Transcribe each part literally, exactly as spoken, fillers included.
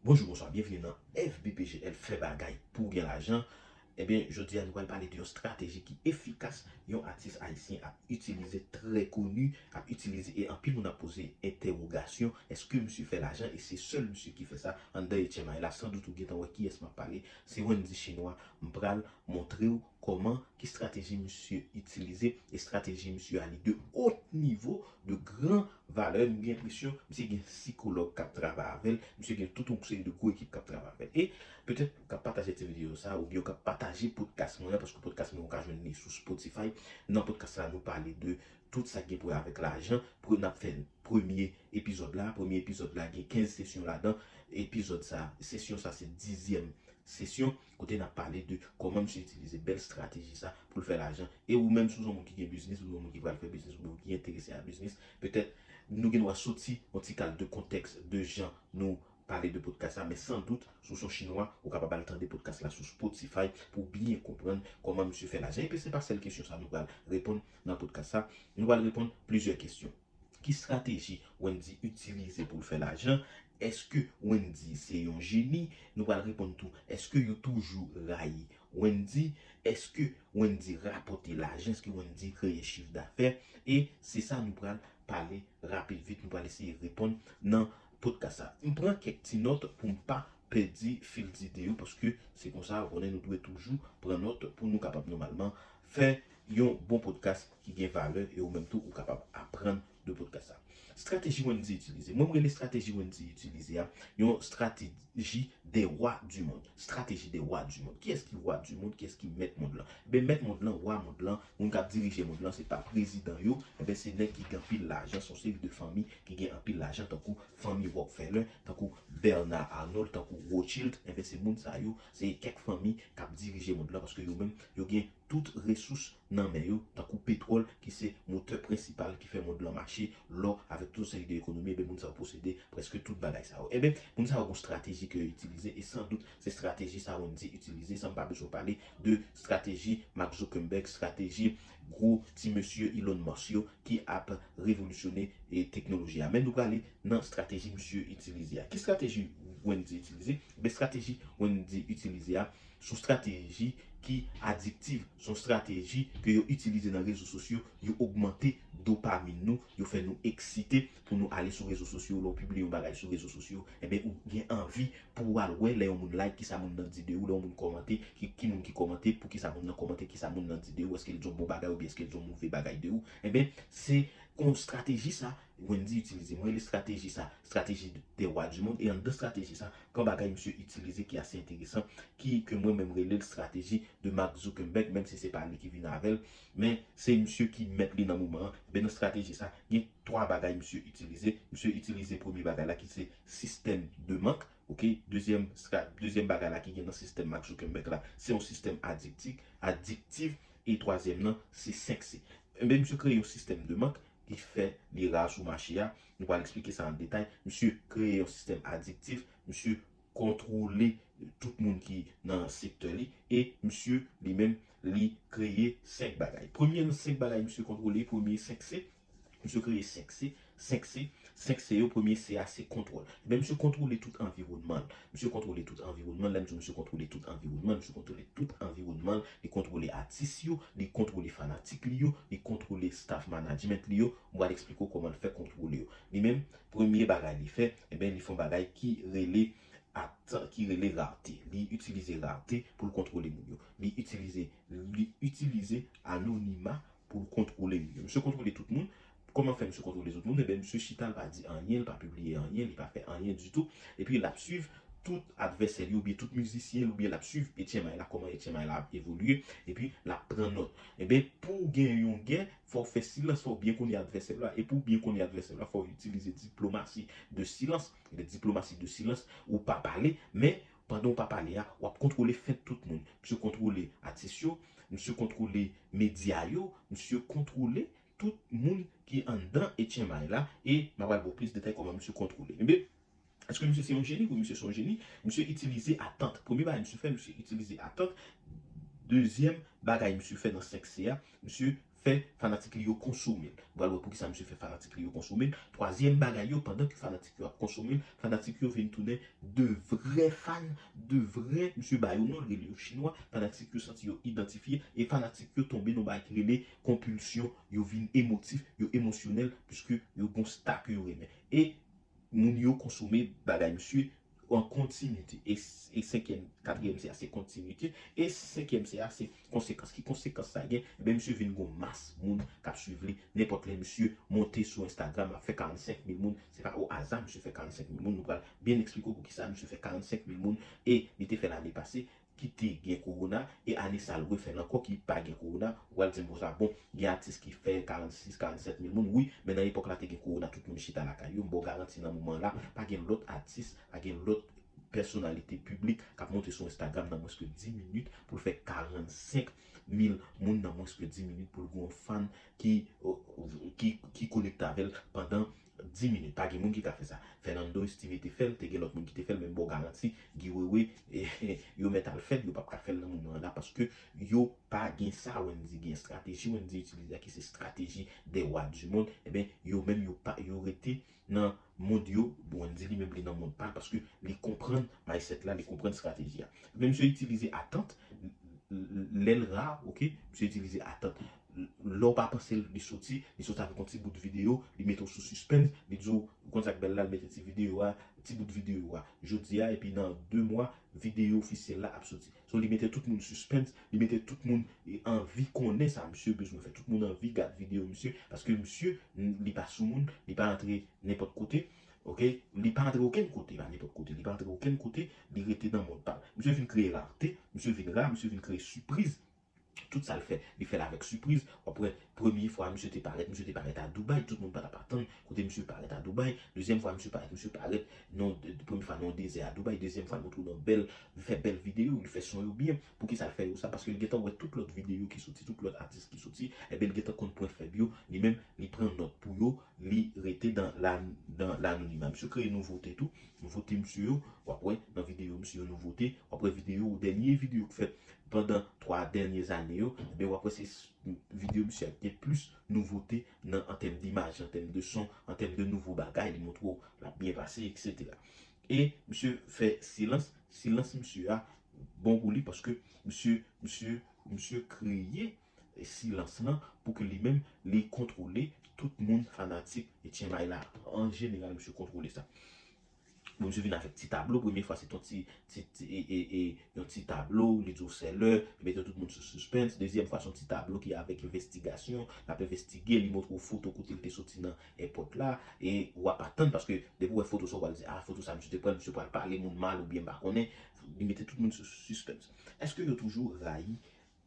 Bonjou, bonswa, byenvini nan F B P G L, fè bagay pou w gen lajan. Ebyen, jodi a nou pral pale de yon estrateji ki efikas, yon atis ayisyen ap itilize, trè koni, ap itilize, e anpil moun ap poze entèwogasyon, èske misye fè lajan? E se sèl misye ki fè sa anndan H M I la. San dout ou gentan wè kiyès m ap pale, se Wendy Chinois. M pral montre w kòman, ki estrateji misye itilize. Estrateji misye a li de haut niveau, de gran valè. M gen enpresyon misye gen sikològ k ap travay avè l, misye gen tout yon seri de gwo ekip k ap travay avè l. E petèt ou ka pataje ti videyo sa, oubyen ou ka pataje podcast mwen an, paske podcast mwen ou ka jwenn li sou Spotify. Nan podcast la nou pale de tout sa ki gen pou wè avèk lajan. Pou n ap fè premye epizòd la. Premye epizòd la gen kenz sesyon ladan. Epizòd sa, sesyon sa se dizyèm sesyon kote n ap pale de kòman misye itilize bèl estrateji sa pou l fè lajan. E ou menm, si w se yon moun ki gen biznis, ou se yon moun ki pral fè biznis, ou ki enterese a biznis, petèt nou gen dwa soti yon ti kal de kontèks de jan nou pale de podcast la, men san dout, si w se yon Chinwa, ou kapab al tande podcast la sou Spotify pou w byen konprann kòman misye fè lajan. Epi se pa sèl kesyon sa nou pral reponn nan podcast sa, nou pral reponn plizyè kesyon. Ki estrateji Wendy itilize pou l fè lajan? Èske Wendy se yon jeni? Nou pral reponn tou, èske yo toujou rayi Wendy? Èske Wendy rapòte lajan? Èske Wendy kreye chif dafè? E se sa nou pral pale rapid vit, nou pral eseye reponn nan podcast sa. M pran kèk ti nòt pou m pa pèdi fil dide yo, paske se konsa, ou konnen, nou dwe toujou pran nòt pou nou kapab nòmalman fè yon bon podcast ki gen valè, e ou menm tou ou kapab aprann de podcast sa. Estrateji Wendy itilize. Mwen, m rele estrateji Wendy itilize a yon estrateji des rois du monde. Estrateji des rois du monde. Kiyès ki wa du monde? Kiyès ki mèt mond lan? Ebyen, mèt mond lan, wa mond lan, moun k ap dirije mond lan, se pa prezidan yo. Ebyen, se nèg ki gen anpil lajan, se yon seri de fanmi ki gen anpil lajan, tankou fanmi Rockefeller, tankou Bernard Arnault, tankou Rothschild. Ebyen, se moun sa yo, se kèk fanmi k ap dirije mond lan, paske yo menm, yo gen tout resous nan men yo, tankou petwòl ki se motè prensipal ki fè mond lan mache, lò, avèk tout seri de ekonomi, ebyen, moun sa yo posede prèske tout bagay sa yo. Ebyen, moun sa yo gon estrateji ke yo itilize, e san dout, se estrateji sa Wendy itilize, san m pa bezwen pale de estrateji Mark Zuckerberg, estrateji gwo ti mesye Elon Musk yo ki ap revolisyone, e, teknoloji a. Men nou prale nan estrateji misye itilize a. Ki estrateji Wendy itilize? Ebyen, estrateji Wendy itilize a, se yon estrateji ki adiktiv, se yon estrateji ke yo itilize nan rezo sosyo, yo ogmante dopamin nou, yo fè nou eksite pou nou ale sou rezo sosyo. Lè w pibliye yon bagay sou rezo sosyo, ebyen, ou gen anvi pou w al wè lè yon moun like, kisa moun nan di de ou, lè yon moun kòmante, ki, ki moun ki kòmante, poukisa moun nan kòmante, kisa moun nan di de ou, èske l di yon bon bagay oubyen èske l di yon move bagay de ou. Ebyen, se yon estrateji sa Wendy itilize. Mwen rele estrateji sa estrateji des rois du monde. E anndan estrateji sa, gen bagay misye itilize ki ase enteresan, ki, ke mwen menm rele l estrateji de Mark Zuckerberg, menm si se pa li ki vin avè l, men se misye ki mèt li nan moman an. Ebyen, nan estrateji sa, gen twa bagay misye itilize. Misye itilize premye bagay la ki se sistèm de mank. Ok, dezyèm, dezyèm bagay la ki gen nan sistèm Mark Zuckerberg la, se yon sistèm adiktik, adiktif, e twazyèm nan, se senk C. Ebyen, misye kreye yon sistèm de mank ki fè li ra sou mache a. Nou pral eksplike sa an detay. Misye kreye yon sistèm adiktif, misye kontwole tout moun ki nan sektè li, e misye li menm, li kreye senk bagay. Premye nan senk bagay misye kontwole, premye senk C, misye kreye senk C, senk C, senk C yo, premye C a se kontwòl. Ebyen, misye kontwole tout anviwònman l. Misye kontwole tout anviwònman l. Lè m di w misye kontwole tout anviwònman l, misye kontwole tout anviwònman l. Li kontwole atis yo, li kontwole fanatik li yo, li kontwole staff management li yo. Mwen pral eksplike w kòman l fè kontwole yo. Li menm, premye bagay li fè, ebyen, li fè yon bagay ki rele atant, ki rele rarte. Li itilize rarte pou l kontwole moun yo. Li itilize, li itilize anonima pou l kontwole moun yo. Misye kontwole tout moun. Kòman fè misye kontwole tout moun? Ebyen, misye chita, l pa di anyen, l pa pibliye anyen, li pa fè anyen ditou. Epi l ap swiv tout advèsè li oubyen tout mizisyen li, oubyen l ap swiv H M I la, kòman H M I la ap evolye, epi l ap pran nòt. Ebyen, pou w gen yon gè, fò w fè silans, fò w byen konnen advèsè w la, e pou w byen konnen advèsè w la, fò w itilize diplomasi de silans. Diplomasi de silans, ou pa pale, men pandan w pa pale a, w ap kontwole fent tout moun. Misye kontwole atis yo, misye kontwole medya yo, misye kontwole tout moun ki anndan H M I la, e m a pral ba w plis detay kòman misye kontwole. Ebyen, èske misye se yon jeni? Wi, misye se yon jeni. Misye itilize atant. Premye bagay misye fè, misye itilize atant. Dezyèm bagay misye fè nan senk C a, misye fè fanatik li yo konsome l. Nou pral wè poukisa misye fè fanatik li yo konsome l. Twazyèm bagay yo, pandan ke fanatik yo ap konsome l, fanatik yo vin tounen de vrè fan, de vrè, misye ba yo non, l rele yo chinwa, fanatik yo santi yo idantifye, e fanatik yo tonbe nan bagay ki rele konpilsyon, yo vin emotif, yo emosyonèl, piske yo gon sta ke yo renmen. E moun yo konsome bagay misye an kontinite. E, e senkyèm, katriyèm se a, se kontinite. E senkyèm se a, se konsekans. Ki konsekans sa gen? Ebyen, misye vin gon mas moun k ap swiv li. Nenpòt lè misye monte sou Instagram, ap fè karannsenk mil moun. Se pa o aza misye fè karannsenk mil moun. Nou pral byen eksplike w poukisa misye fè karannsenk mil moun. E li te fè lane pase, ki te gen kowona, e ane sa l refè l ankò ki pa gen kowona, ou pral di m konsa, bon, gen atis ki fè karannsis, karannsèt mil moun, wi, men nan epòk la te gen kowona, tout moun chita lakay yo, m ba w garanti nan moman la, pa gen lòt atis, pa gen lòt pèsonalite piblik k ap monte sou Instagram nan mwens ke dis minit pou l fè karannsenk mil moun nan mwens ke dis minit pou l gen yon fan ki, ki, ki konekte avè l pandan dis minit. Pa gen moun ki ka fè sa. Fernando Estive te fè l, te gen lòt moun ki te fè l, men m ba w garanti, Guy Wewe, yo mèt al fè l, yo p ap ka fè l nan moman an la, paske yo pa gen sa Wendy gen. Estrateji Wendy itilize a ki se estrateji des rois du monde, ebyen, yo menm, yo pa, yo rete nan mond yo, Wendy li menm li nan mond pa l, paske li konprann mindset la, li konprann estrateji a. Men misye itilize atant, lè l ra, oke, misye itilize atant. Lè w pa panse l, li soti, li soti avèk yon ti bout videyo, li mete w sou sispens, li di w, ou konn sa k bèl la, l mete ti videyo a, ti bout videyo a jodi a, epi nan de mwa, videyo ofisyèl la ap soti. So, li mete tout moun sispens, li mete tout moun, e, anvi konnen sa misye bezwen fè. Tout moun anvi gad videyo misye, paske misye, n-, li pa soumoun, li pa antre nenpòt kote, oke? Li pa antre okenn kote, pa nenpòt kote. Li pa antre okenn kote, li rete nan mond pa l. Misye vin kreye rarte, misye vin ra, misye vin kreye sipriz. Tout sa l fè, li fè l avèk sipriz. W ap wè, premye fwa misye te parèt, misye te parèt a Dubai, tout moun pa t ap atann kote misye parèt a Dubai. Dezyèm fwa misye parèt, misye parèt nan, de, de, premye fwa nan yon dezè a Dubai, dezyèm fwa l montre w nan bèl, li fè bèl videyo, li fè son yo byen. Poukisa l fè yo sa? Paske l gentan wè tout lòt videyo ki soti, tout lòt atis ki soti, ebyen l gentan konn pwen fèb yo, li menm, li pran nòt pou yo, li rete dan la, dan lanonima. Misye kreye nouvote tou, nouvote misye yo, w ap wè nan videyo misye yo nouvote, w ap wè videyo, dènye videyo k fèt pandan twa dènye zane yo, ebyen w ap wè se s-, videyo misye a ki gen plis nouvote nan, an tèm dimaj, an tèm de son, an tèm de nouvo bagay, li montre w l ap byen pase, etsetera. E misye fè silans, silans misye a bon pou li paske misye, misye, misye kreye silans lan pou ke li menm li kontwole tout moun fanatik Etienne May la. An jeneral, misye kontwole sa. Bon, misye vin avèk ti tablo. Premye fwa, se t yon ti, ti, ti, e, e, e, yon ti tablo, li di w sèlè, li mete tout moun sou sispens. Dezyèm fwa, se yon ti tablo ki avèk envestigasyon, l ap envestige, li montre w foto kote l te soti nan èpòt la, e w ap atann, paske depi w wè foto sa, w pral di, a, foto sa, misye te pran, misye pral pale moun mal oubyen m pa konnen. Li mete tout moun sou sispens. Èske yo toujou rayi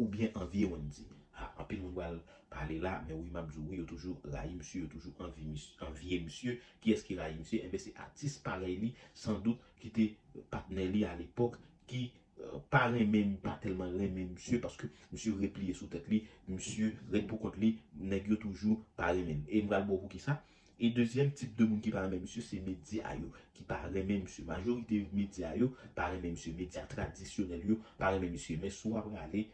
oubyen anvye Wendy? Ha, anpil moun pral pale la, men wi, m ap di w wi, yo toujou rayi misye, yo toujou anvi mis-, anvye misye. Kiyès ki rayi misye? Enben, se atis parèy li, sandout, ki te patnè li alepòk, ki, euh, pa renmen, pa tèlman renmen misye, paske misye repliye sou tèt li, misye rèd pou kont li, nèg yo toujou pa renmen l. E m pral ba w poukisa. E dezyèm tip de moun ki pa renmen misye, se medya yo ki pa renmen misye. Majorite medya yo pa renmen misye. Medya tradisyonèl yo pa renmen misye. Men si w ap prale,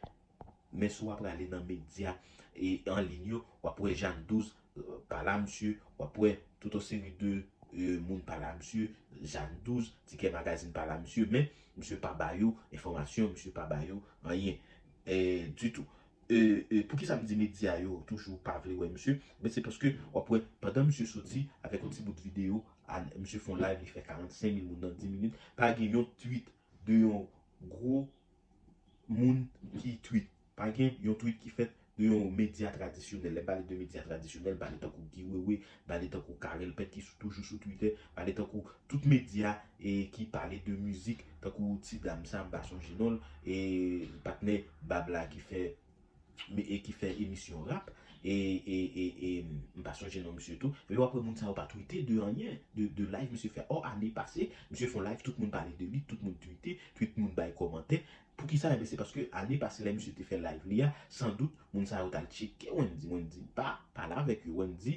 men si w ap prale nan medya e an liy yo, w ap wè Jeanne douz, euh, pale a misye, w ap wè tout yon seri de, euh, moun pale a misye, Jeanne douz, Tikè Magazine pale a misye, men misye pa ba yo enfòmasyon, misye pa ba yo anyen, eh, ditou. E, e, poukisa m di medya yo toujou pa vle wè misye? Men se paske w ap wè, pandan misye soti avèk yon ti bout videyo, a, misye fè yon live, li fè karannsenk mil moun nan dis minit, pa gen yon tweet de yon gwo moun ki tweet. Pa gen yon tweet ki fèt de yon medya tradisyonèl. Lè m pale de medya tradisyonèl, m pale tankou Guy Wewe, m pale tankou Carel Pèt ki sou, toujou sou Twitter, m pale tankou tout medya e ki pale de mizik, tankou ti dam sa, m pa sonje non l, e patnè Bab la ki fè, e ki fè emisyon rap, e, e, e, e m pa sonje non misye tou. Men w ap wè moun sa yo pa twite de anyen, de, de live misye fè. Ò, ane pase, misye fè yon live, tout moun pale de li, tout moun twite, tout moun bay kòmantè. Poukisa? Enben, se paske ane pase lè misye te fè live li a, sandout, moun sa yo t al tcheke Wendy. Wendy pa pale avèk yo. Wendy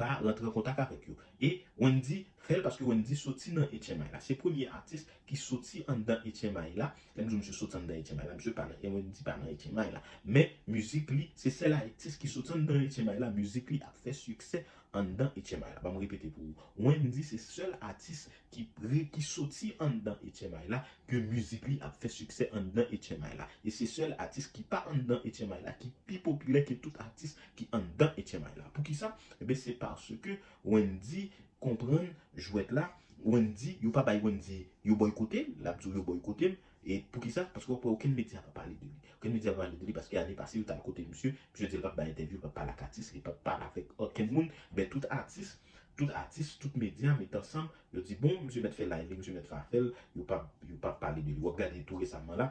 pa rantre an kontak avèk yo. E Wendy fè l paske Wendy soti nan H M I la. Se premye atis ki soti anndan H M I la. Lè m di w misye soti anndan H M I la, misye pa nan, Wendy pa nan H M I la. Men mizik li, se sèl atis ki soti anndan H M I la, mizik li ap fè siksè anndan H M I la. Ban m repete pou ou. Wendy se sèl atis ki, ki soti anndan H M I la, ke mizik li ap fè siksè anndan H M I la. E se sèl atis ki pa anndan H M I la ki pi popilè ke tout atis ki anndan H M I la. Poukisa? Ebyen, se paske Wendy konprann jwèt la. Wendy, yo pa bay Wendy, yo bòykote l, l ap di w yo bòykote m. E poukisa? Paske w ap wè okenn medya pa pale de li. Okenn medya pa pale de li paske ane pase yo t al kote misye, misye di l p ap bay entèvyou, l p ap pale ak atis, li p ap pale avèk okenn moun. Men tout atis, tout atis, tout medya met ansanm, yo di bon, misye mèt fè live li, misye mèt fè afè l, yo p ap, yo p ap pale de li. W ap gade tou resaman la,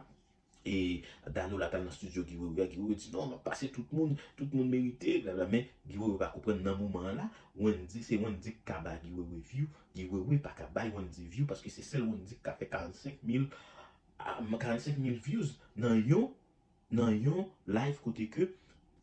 e Danola t al nan estidyo Guy Wewe a, Guy Wewe di non, m ap pase tout moun, tout moun merite, blabla, men Guy Wewe pa konprann nan moman an la, Wendy, se Wendy k ka ba Guy Wewe view, Guy Wewe pa ka bay Wendy view, paske se sèl Wendy k ka fè karannsenk mil, ah, karannsenk mil views nan yon, nan yon live kote ke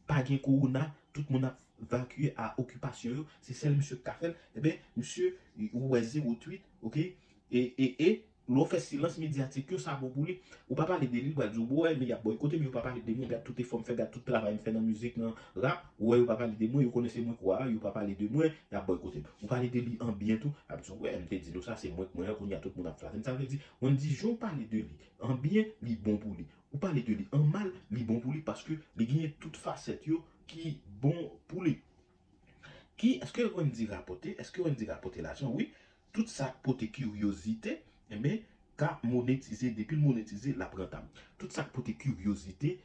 pa gen kowona, tout moun ap vakye a okipasyon yo, se sèl misye k ka fè l, ebyen, misye, ou wè zewo twit, oke, e, e, e, lè w fè silans medyatik yo, sa bon pou li. Ou pa pale de li, li pral di w, bon, wè, men y ap bòykote m, yo pa pale de mwen, gad tout efò m fè, gad tout travay m fè nan mizik, nan rap, ou wè, yo pa pale de mwen, yo konnen se mwen k wa a, yo pa pale de mwen, y ap bòykote m. Ou pale de li an byen tou, y ap di w, wè, m te di nou sa, se mwen k mwen an, kounye a tout moun ap flate m. Sa vle di, Wendy, jan w pale de li an byen, li bon pou li. Ou pale de li an mal, li bon pou li, paske li genyen tout fasèt yo ki bon pou li. Ki, èske Wendy rapòte? Èske Wendy rapòte lajan? Wi. Tout sa k pote kiryozite, enben, ka monetize. Depi l monetize, l ap rantab. Tout sa k pote kiryozite,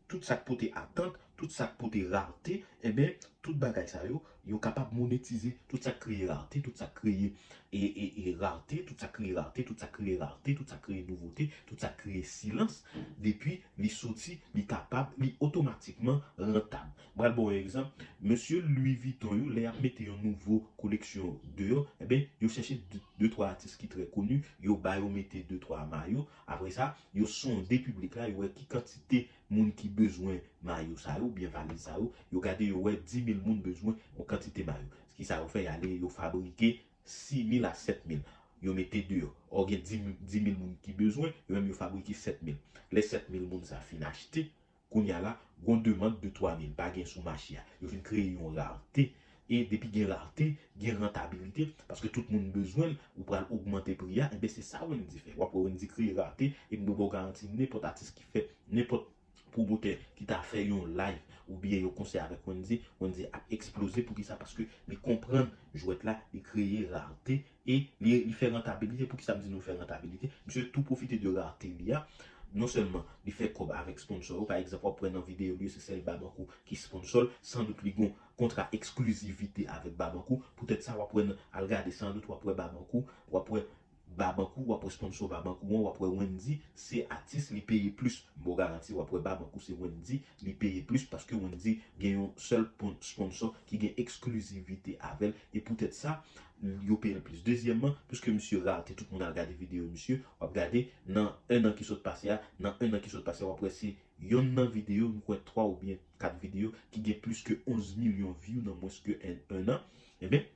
tout sa k pote atant, tout sa k pote rarte, enben, tout bagay sa yo, yo kapab monetize. Tout sa k kreye rarte, tout sa k kreye e, e, e rarte, tout sa k kreye rarte, tout sa k kreye rarte, tout sa k kreye nouvote, tout sa k kreye silans, depi li soti, li kapab, li otomatikman rantab. M pral ba w yon egzanp. Mesye Louis Vuitton yo, lè y ap mete yon nouvo koleksyon deyò, enben, yo chèche de, de twa atis ki trè koni, yo ba yo mete de twa mayo. Apre sa, yo sonde piblik la, yo wè ki kantite moun ki bezwen mayo sa yo, oubyen valiz sa yo. Yo gade, yo wè dis mil moun bezwen yon kantite mayo. Kisa yo fè? Y ale, yo fabrike sis mil a sèt mil. Yo mete deyò. Ò, gen dis mil, dis mil moun ki bezwen, yo menm yo fabrike sèt mil. Lè sèt mil moun sa fin achte, kounye a la, gon demann de twa mil, pa gen sou mache a. Yo vin kreye yon rarte. E depi gen rarte, gen rantabilite, paske tout moun bezwen l, ou pral ogmante pri a, enben se sa Wendy fè. W ap wè Wendy kreye rarte, e m dwe ba w garanti, nenpòt atis ki fè, nenpòt pwomotè ki ta fè yon live oubyen yon konsè avèk Wendy, Wendy ap eksploze. Poukisa? Paske li konprann jwèt la, li kreye rarte e li, li fè rantabilite. Poukisa m di nou fè rantabilite? Misye tou pwofite de rarte li a. Non sèlman li fè kòb avèk sponsò yo, pa egzanp, w ap wè nan videyo li yo, se sèl Babankou ki sponsò l. Sandout li gon kontra eksklizivite avèk Babankou. Poutèt sa, w ap wè nan, al gade, sandout w ap wè Babankou, w ap wè Babankou, w ap wè sponsò Babankou an, w ap wè Wendy, se atis li peye plis. M ba w garanti, w ap wè Babankou, se Wendy li peye plis, paske Wendy gen yon sèl pon-, sponsò ki gen eksklizivite avè l, e poutèt sa, yo peye l plis. Dezyèmman, piske misye rate, tout moun al gade videyo misye, w ap gade nan en an ki sot pase a, nan en an ki sot pase a, w ap wè se yonn nan videyo, m kwè twa oubyen kat videyo, ki gen plis ke onz milyon view nan mwens ke en, en an. Enben,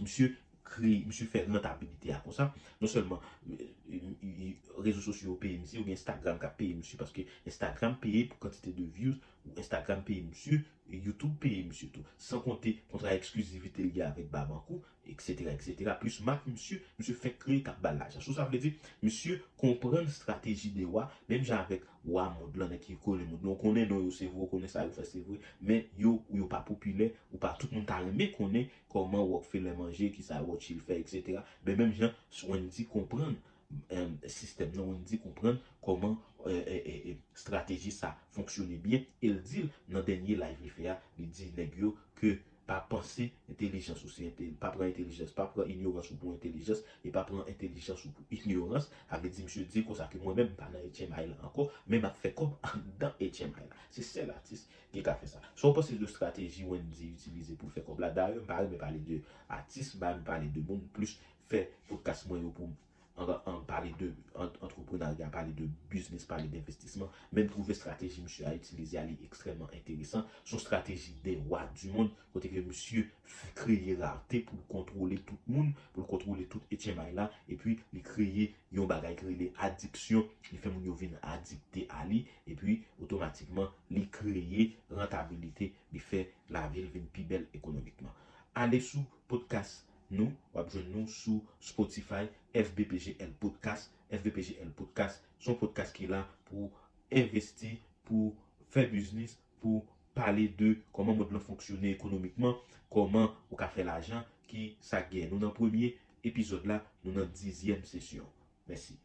misye kreye, misye fè rantabilite a konsa. Non sèlman, e, e, e, rezo sosyo yo peye misye, oubyen Instagram k ap peye misye, paske Instagram peye pou kantite de views, ou Instagram peye misye, e YouTube peye misye tou. San konte kontra eksklizivite li gen avèk Babankou, etsetera, etsetera. Plis mak misye, misye fèk kreye k ap ba l lajan. So sa vle di, misye konprann estrateji de wa, menm jan avèk wa mond lan, nèg ki kole mond lan. Ou konnen non yo, se vre, ou konnen sa yo fè, se vre, men yo, yo pa popilè, ou pa tout moun ta renmen konnen kòman Rockefeller manje, kisa Rothschild fè, etsetera. Men menm jan Wendy konprann, em, sistèm nan, Wendy konprann kòman, e, e, e, e, estrateji sa fonksyone byen, e l di l nan dènye live li fè a, li di nèg yo ke pa panse entèlijans ou se entè-, pa pran entèlijans, pa pran inyorans ou pou entèlijans, e pa pran entèlijans ou pou inyorans. Sa vle di, misye di konsa ke mwen menm, m pa nan H M I la ankò, men m ap fè kòb anndan H M I la. Se sèl atis ki ka fè sa. Sa w panse de estrateji Wendy itilize pou l fè kòb la? Dayè, m pa renmen pale de atis, m pa renmen pale de moun, m plis fè podcast mwen yo pou m an, an pale de ant-, antrepreneurship. Donald Gay pale de biznis, pale de envestisman, men m twouve estrateji misye a itilize a li ekstrèmman enteresan. Se yon estrateji de wa di mond, kote ke misye f- kreye rate pou l kontwole tout moun, pou l kontwole tout H M I la, epi li kreye yon bagay ki rele adiksyon, li fè moun yo vin adikte a li, epi otomatikman li kreye rantabilite, li fè lavi l vin pi bèl ekonomikman. Ale sou podcast nou, w ap jwenn nou sou Spotify, F B P G L Podcast. F B P G L Podcast, se yon podcast ki la pou envesti, pou fè biznis, pou pale de kòman mond lan fonksyone ekonomikman, kòman ou ka fè lajan, ki sa k gen. Nou nan premye epizòd la, nou nan dizyèm sesyon. Mèsi.